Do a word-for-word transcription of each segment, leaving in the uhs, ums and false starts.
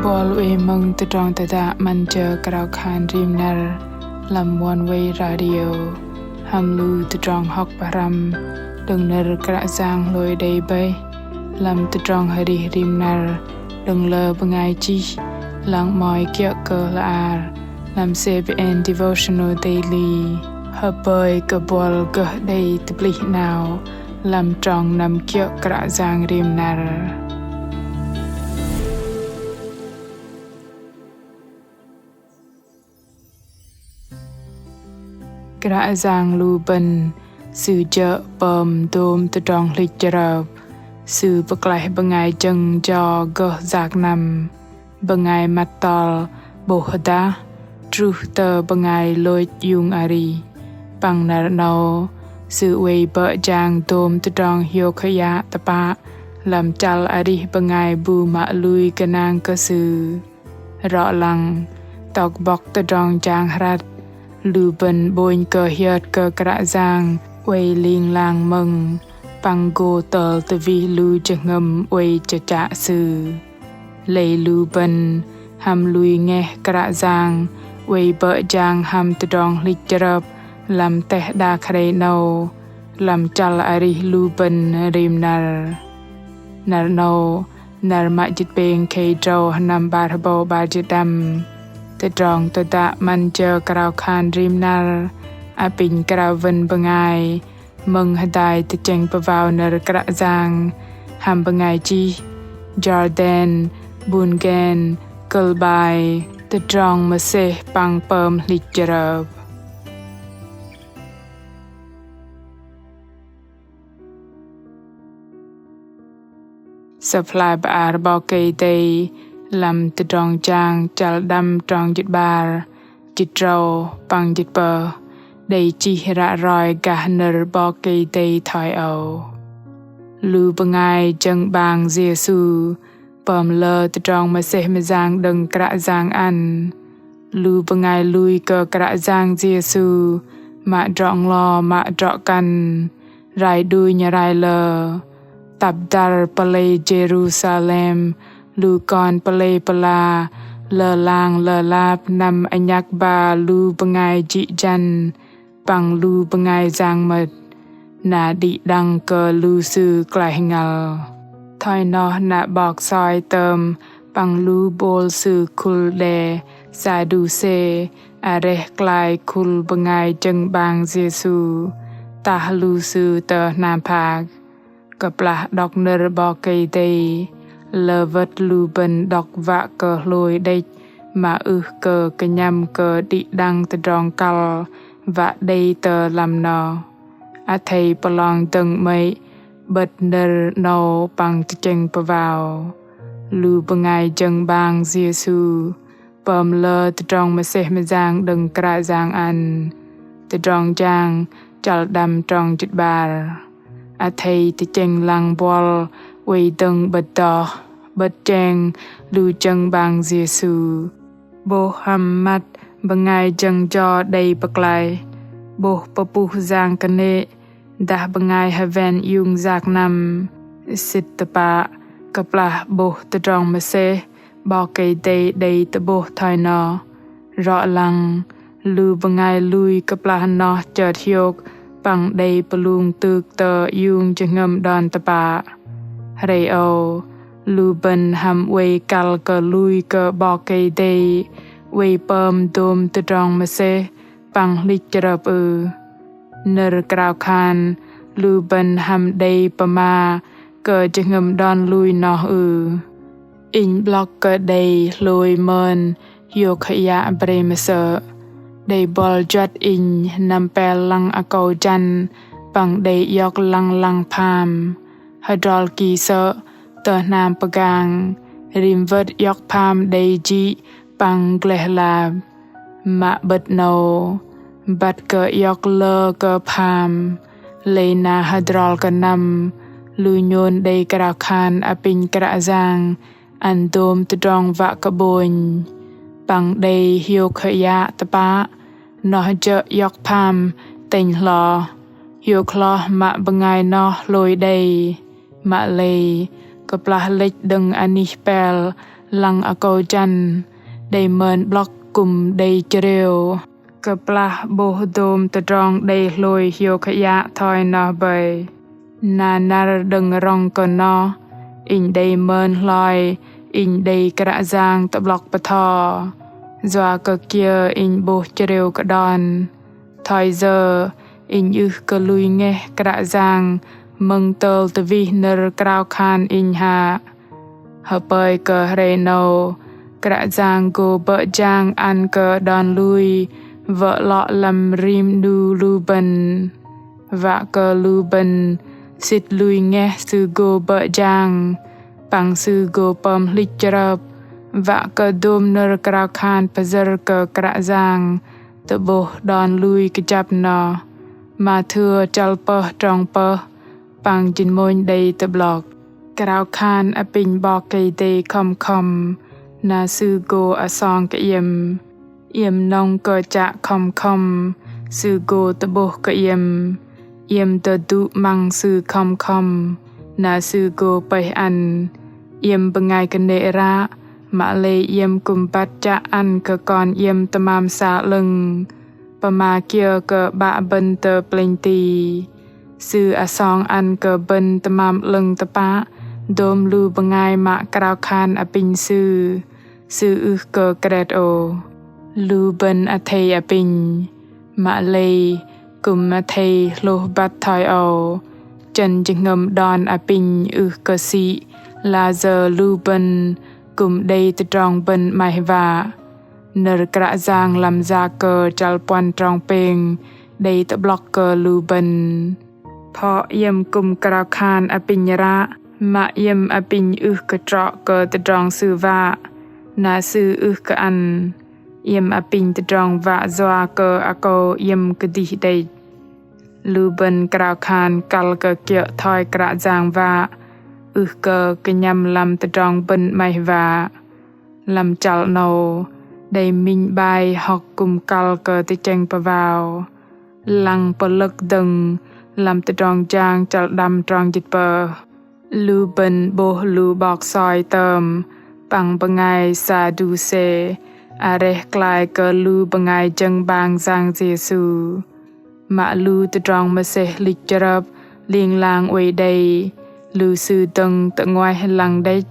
Buăl oei mơ̆ng tơdrong tơdă 'Măn jơ krao khan rim năr lăm Oneway Radio hăm lu tơdrong hŏk pơhrăm đơ̆ng nơ̆r Kră Yang hlôi đei bơih lăm tơdrong arih rim năr đơ̆ng lơ bơngai chih lăng 'mơ̆i kiơ̆ kơ hla bơar lăm C B N Devotional Daily. Hơpơi kơ buăl gơh đei tơplih 'nao lăm trong năm kiơ̆ Kră Yang rim năr. Kră Yang lu bơ̆n, Sư jơ̆ pơm dôm tơdrong hlĭch chrơp. Sư pơklaih bơngai jơ̆ng jo gơh yak năm, bơngai măt tol 'bôh hơdah, truh tơ bơngai lôch iung arih. Păng năr 'nâu, Sư oei bơ̆ jang dôm tơdrong hiôk hơyă tơpă lăm chăl arih bơngai bu mă lui gơnang kơ Sư. Rŏ lăng, tŏk bŏk tơdrong jang hrăt, lu bơ̆n 'bônh kơ hiơt kơ Kră Yang oei ling lang mơ̆ng păng gô tơl tơwih lu jơhngơ̆m oei chơchă Sư. Lei lu bơ̆n hăm lui ngeh Kră Yang oei bơ̆ jang hăm tơdrong hlĭch chrơp lăm teh đak hrei 'nâu, lăm chăl arih lu bơ̆n rim năr. Năr 'nâu, năr mă jĭt pêng khei drâu sơnăm 'bar hơbâu 'bar jĭt đăm. Tơdrong tơdă 'Măn jơ krao khan rim năr apinh krao wơ̆n bơngai mơ̆ng hơdai tơchĕng pơwao nơ̆r Kră Yang hăm bơngai chih Jordan Bungen, kơ̆l bai Tơdrong mơsêh păng pơm hlĭch chrơp. Sơ̆p hla bơar 'Bok Kei-Dei lăm Tơdrong Jang chăl đăm trong jĭt 'bar, jĭt drâu păng jĭt pơh đei chih ră roi gah nơ̆r 'Bok Kei-Dei thoi âu: Lu bơngai jơ̆ng 'bang Yêsu pơm lơ tơdrong mơsêh mơyang đơ̆ng Kră Yang ăn. Lu bơngai lui kơ Kră Yang Yêsu mă drŏ-nglo mă drŏ-kăn, rai đunh rai lơ. Tăp dăr pơlei Jêrusalem, lu kon pơlei pơla lơlang lơlap năm anhăk ba lu bơngai jĭ jăn păng lu bơngai yang mơ̆t, na đĭ đăng kơ lu sư klaih ngăl. Thoi noh na 'bok soi tơm păng lu bôl sư khul đe Sađusê areh klaih khul bơngai jơ̆ng 'bang Yêsu, tah lu sư tơ hnam phak. Kơplah đŏk nơ̆r 'Bok Kei-Dei, lơ wơ̆t lu bơ̆n đŏk wă kơ hlôi đĕch, mă ưh kơ kơnhăm kơ đĭ đăng tơdrong kăl wă đei tơ lăm noh. Athei pơlong dơ̆ng 'mơ̆i 'bơ̆t nơ̆r 'nâu păng tơchĕng pơwao. Lu bơngai jơ̆ng 'bang Yêsu pơm lơ tơdrong mơsêh mơyang đơ̆ng Kră Yang ăn. Tơdrong Jang chăl đăm trong jĭt 'bar. Athei tơchĕng lăng buăl oei dơ̆ng 'bơ̆t đoh, 'bơ̆t cheng lu jơ̆ng 'bang Yêsu. 'Bôh hăm măt bơngai jơ̆ng jo đei pơklaih, 'bôh pơpuh yang kơnê̆, dah bơngai hơwen iung yak năm. Sĭt tơpă, kơplah 'bôh tơdrong mơsêh 'Bok Kei-Dei đei tơ'bôh thoi noh. Rŏ lăng, lu bơngai lui kơplah noh chơt hiôk păng đei pơlung tŭk tơ iung jơhngơ̆m đon tơpă. Hrei âu, lu bơ̆n hăm oei kăl kơ lui kơ 'Bok Kei-Dei oei pơm dôm tơdrong mơsêh păng hlĭch chrơp ưh? Nơ̆r krao khan lu bơ̆n hăm đei pơma kơ jơhngơ̆m đon lui noh ưh? Inh 'blŏk kơ đei hlôi mơn hiôk hơyă brêm mơsơ̆. Đei buăl juăt inh năm pel lăng akâu jăn păng đei iŏk lăng lăng pham. Hơdrol ki sơ̆ tơ hnam pơgang, rim wơ̆t iŏk pham đei jĭ păng gleh lap. Mă 'bơ̆t 'nâu, băt kơ iŏk lơ kơ pham, lei na hơdrol kơ năm, lu nhôn đei krao khan apinh Kră Yang ăn dôm tơdrong wă kơ 'bônh. Păng đei hiôk hơyă tơpă, noh jơ̆ iŏk pham tĕnh hloh. Hiôk hloh mă bơngai noh hlôi đei. Mă lei, kơplah lĕch đơ̆ng anih pel lăng akâu jăn, đei mơn 'blŏk kư̆m đei chrêu. Kơplah 'bôh dôm tơdrong đei hlôi hiôk hơiă thoi noh bơih, na năr đơ̆ng rŏng kơ noh, inh đei mơn hloi, inh đei Kră Yang tơ'blŏk bơtho. Yua kơ kiơ inh 'bôh chrêu kơ đon. Thoi yơ, inh ưh kơ lui ngeh Kră Yang mơ̆ng tơl tơwih nơ̆r krao khan inh hă. Hơpơi kơ hrei 'nâu, Kră Yang gô bơ̆ jang ăn kơ đon lui, wă lŏ lăm rim 'nu lu bơ̆n. Wă kơ lu bơ̆n, sĭt lui ngeh Sư gô bơ̆ jang, păng Sư gô pơm hlĭch chrơp, wă kơ dôm nơ̆r krao khan pơyơ̆r kơ Kră Yang, tơ'bôh đon lui kơjăp noh. Mathiơ chăl pơh trong pơh, păng jĭt mônh đei tơ'blŏk. Krao khan apinh 'Bok Kei-Dei khŏm khŏm, na Sư gô asong kơ iĕm. Iĕm nŏng kơ chă khŏm khŏm, Sư gô tơ'bôh kơ iĕm. Iĕm tơdu 'măng Sư khŏm khŏm, na Sư gô pơih ăn. Iĕm bơngai kơnê̆ ră, mă lei iĕm kư̆m băt chă ăn kơ kon iĕm tơmam sa 'lơ̆ng. Pơma kiơ kơ 'Bă bơ̆n tơ plĕnh ti. Sư asong ăn kơ bơ̆n tơmam 'lơ̆ng tơpă, dôm lu bơngai mă krao khan apinh Sư. Sư ưh kơ kret ôh. Lu bơ̆n athei apinh. Mă lei, kư̆m athei hlôh băt thoi âu. Chơ̆n jơhngơ̆m đon apinh ưh kơ sĭ, layơ lu bơ̆n, kư̆m đei tơdrong bơ̆n 'maih wă. Nơ̆r Kră Yang lăm Yakơ chăl puăn trong pêng, đei tơ'blŏk kơ lu bơ̆n. Pho iĕm kư̆m krao khan apinh ră, mă iĕm apinh ưh kơ trŏ kơ tơdrong Sư wă, na Sư ưh kơ ăn. Iĕm apinh tơdrong wă yua kơ akâu iĕm kơdih đĕch. Lu bơ̆n krao khan kăl kơ kiơ̆ thoi Kră Yang wă, ưh kơ kơnhăm lăm tơdrong bơ̆n 'maih wă. Lăm chăl 'nâu, đei minh 'bai hŏk kư̆m kăl kơ tơchĕng pơwao. Lăng pơlơ̆k dơ̆ng, lăm Tơdrong Jang chăl đăm trong jĭt pơh. Lu bơ̆n 'bôh lu 'bok soi tơm, păng bơngai Sađusê, areh klaih kơ lu bơngai jơ̆ng 'bang Yang Yêsu. Mă lu tơdrong mơsêh hlĭch chrơp, ling lang oei đei, lu sư dơ̆ng tơ 'nguaih lăng đĕch.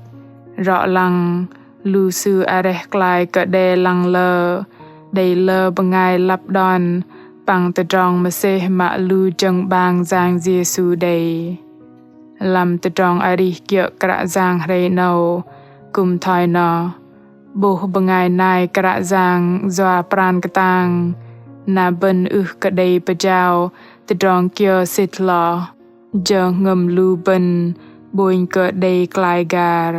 Rŏ lăng, lu sư areh klaih kơ đe lăng lơ, đei lơ bơngai lăp đon, păng tơdrong mơsêh mă lu jơ̆ng 'bang Yang Yêsu đei. Lăm tơdrong arih kiơ̆ Kră Yang hrei 'nâu, kư̆m thoi noh. 'Bôh bơngai nai Kră Yang yua pran kơtang, na bơ̆n ưh kơ đei pơjao tơdrong kiơ sĭt hloh. Jơhngơ̆m lu bơ̆n 'bônh kơ đei klaih gar.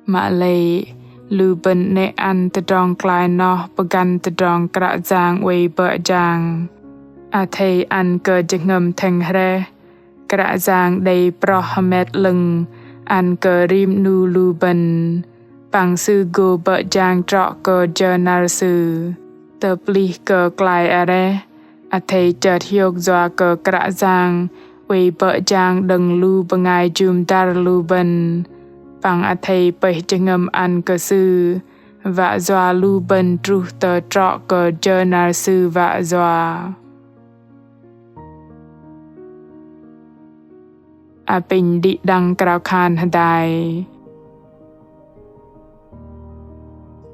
Mă lei, lu bơ̆n 'nĕ ăn tơdrong klaih noh pơgăn tơdrong Kră Yang oei bơ̆ jang. Athei ăn kơ jơhngơ̆m thĕng hrĕh, Kră Yang đei proh hơmet 'lơ̆ng ăn kơ rim 'nu lu bơ̆n. Păng Sư gô bơ̆ jang trŏ kơ jơ năr Sư. Tơplih kơ klaih areh, athei chơt hiôk yua kơ Kră Yang oei bơ̆ jang đơ̆ng lu bơngai jŭm dăr lu bơ̆n. Păng athei pơih jơhngơ̆m ăn kơ Sư wă yua lu bơ̆n truh tơ trŏ kơ jơ năr Sư wă yua. Apinh đĭ đăng krao khan hơdai.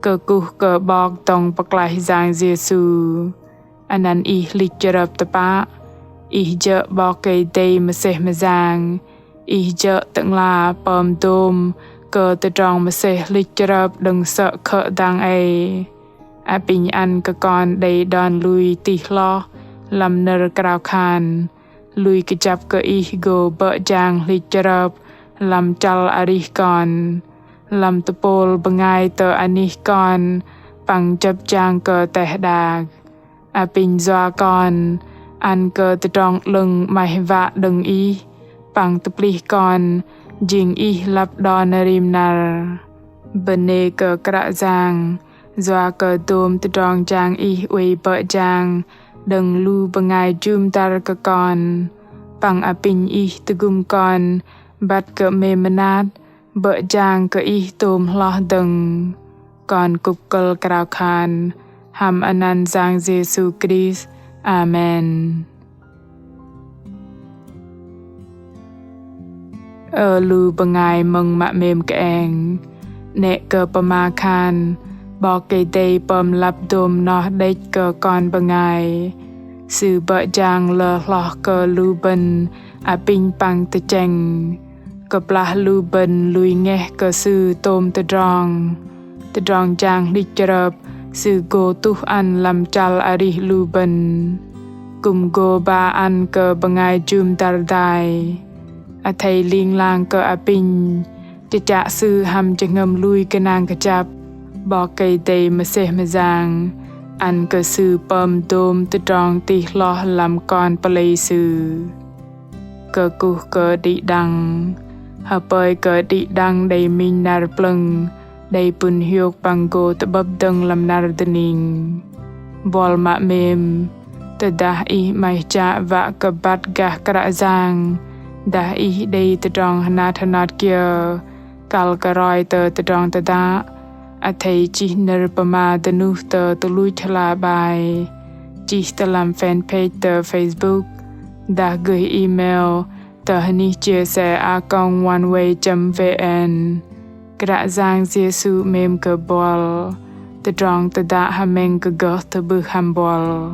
Kơkuh kơ 'Bok dŏng pơklaih Yang Yêsu. Anăn Ih hlĭch chrơp tơpă, Ih jơ̆ 'Bok Kei-Dei mơsêh mơyang, Ih jơ̆ Tơ'ngla pơm dôm kơ tơdrong mơsêh hlĭch chrơp đơ̆ng sơ̆ khơ̆ dang ei. Apinh ăn kơ kon đei đon lui tih hloh lăm nơ̆r krao khan. Lui kơjăp kơ Ih gô bơ̆ jang hlĭch chrơp lăm chăl arih kon, lăm tơpôl bơngai tơ anih kon păng jơ̆p jang kơ teh đak. Apinh yua kon ăn kơ tơdrong 'lơ̆ng 'maih wă đơ̆ng Ih, păng tơplih kon jing Ih lăp đon rim năr. Bơnê kơ Kră Yang, yua kơ dôm tơdrong jang Ih oei bơ̆ jang đơ̆ng lu bơngai jŭm dăr kơ kon. Păng apinh Ih tơgŭm kon băt kơ 'mêm mơnat Bơ̆ jang kơ Ih tôm hloh dơ̆ng. Kon kŭp kơ̆l krao khan hăm anăn Yang Yêsu Krist. Amen. Ơ lu bơngai mơ̆ng mă 'mêm kơeng, 'nĕ kơ pơma khan 'Bok Kei-Dei pơm lăp dôm noh đĕch kơ kon bơngai. Sư bơ̆ jang lơ hloh kơ lu bơ̆n apinh păng tơchĕng. Kơplah lu bơ̆n lui ngeh kơ Sư tôm tơdrong, tơdrong jang hlĭch chrơp Sư gô tuh ăn lăm chăl arih lu bơ̆n. Kư̆m gô ba ăn kơ bơngai jŭm dăr dai. Athei ling lang kơ apinh, chơchă Sư hăm jơhngơ̆m lui gơnang kơjăp, 'Bok Kei-Dei mơsêh mơyang ăn kơ Sư pơm dôm tơdrong tih hloh lăm kon pơlei Sư. Kơkuh kơ đĭ đăng. Hơpơi kơ đĭ đăng đei minh năr plơ̆ng, đei pŭn hiôk păng gô tơ'bơ̆p dơ̆ng lăm năr dơning. Buăl mă 'mêm, tơdah ih 'maih chă wă kơ băt gah Kră Yang, dah ih đei tơdrong hơnat hơnat kiơ kăl kơ roi tơ tơdrong tơdă, athei chih nơ̆r pơma dơnuh tơ tơluch hla bơar, chih tơ lăm fanpage tơ Facebook, dah gơih email tơ hơnih chia sẻ a còng oneway chấm vn. Kră Yang Yêsu 'mêm kơ buăl. Tơdrong tơdă hơmĕng kơ gơh tơ'bưh hăm buăl.